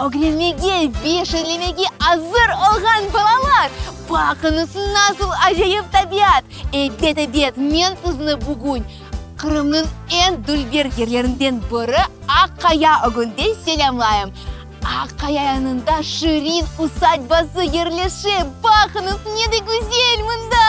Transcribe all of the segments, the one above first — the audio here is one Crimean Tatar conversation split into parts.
Ögrenmege ve şeñlemege azır olğan balalar! Baqıñız, nasıl acayip tabiat! Ebet, ebet, men sizni bugün Qırımnıñ eñ dülber yerlerinden biri Aq-Qaya ögünde selâmlayım. Aq-Qaya yanında Şirin usadbası yerleşe. Baqıñız, ne de güzel mında!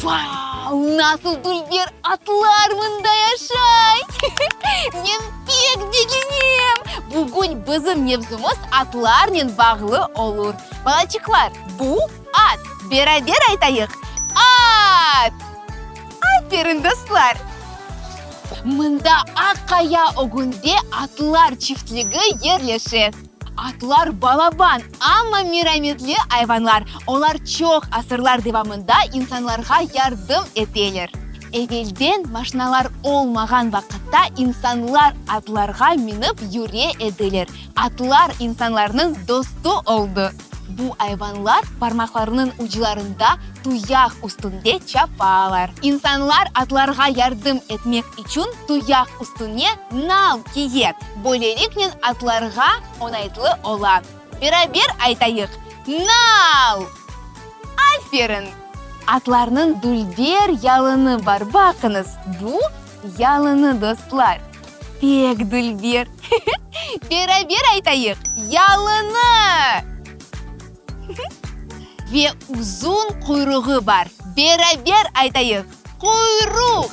Vau, nasıl dülber atlar mında yaşay! Men pek begenem! Bugün bizim mevzumız atlarnen bağlı olur. Balaçıqlar, bu at. Beraber aytayıq, At! Aferin, dostlar! Mında Aq-Qaya ögünde atlar çiftligi yerleşe. Atlar balaban, amma merametli ayvanlar. Olar çoq asırlar devamında insanlarğa yardım eteler. Evelden maşinalar olmağan vaqıtta insanlar atlarğa minip yüre ediler. Atlar insanlarnıñ dostu oldı. Bu ayvanlar parmaqlarınıñ uclarında tuyaq üstünde çapalar. İnsanlar atlarğa yardım etmek içün tuyaq üstüne nal kiye, böyleliknen atlarğa oñaytlı ola. Beraber aytayıq, Nal! Aferin! Atlarnıñ dülber yalını bar, baqıñız, bu yalını, dostlar. Pek dülber! Beraber aytayıq, Yalını! Ve uzun quyruğı bar. Beraber aytayıq, Quyruq!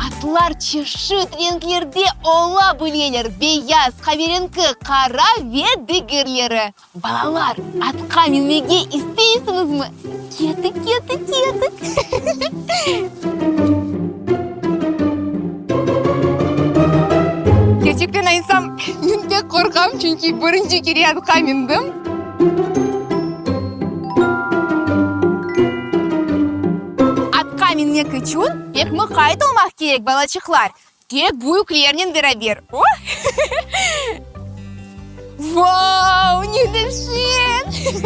Atlar çeşit renklerde ola bileler, beyaz, qaverenki, qara ve digerleri. Balalar, atqa minmege isteysiñizmi? Kettik, kettik, kettik! Kerçekten aytsam, men pek qorqam, çünki birinci kere atqa mindim. Atqa minmek içün pek muqayt olmaq kerek, balaçıqlar. Tek büyüklernen beraber. Oh! Vau, ne deşet!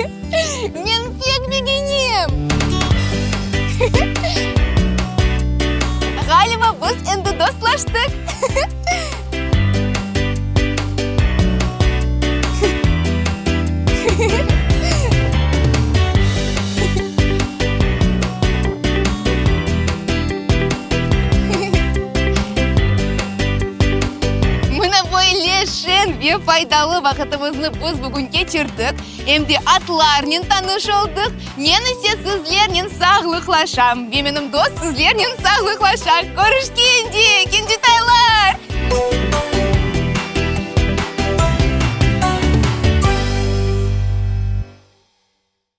Men pek begenem! Ğaliba, biz endi dostlaştıq. Mına böyle şeñ ve faydalı vaqıtımıznı biz bugün keçirdik, em de atlarnen tanış oldıq. Men ise sizlernen sağlıqlaşam ve menim dost sizlernen sağlıqlaşa. Körüşkence, kencetaylar!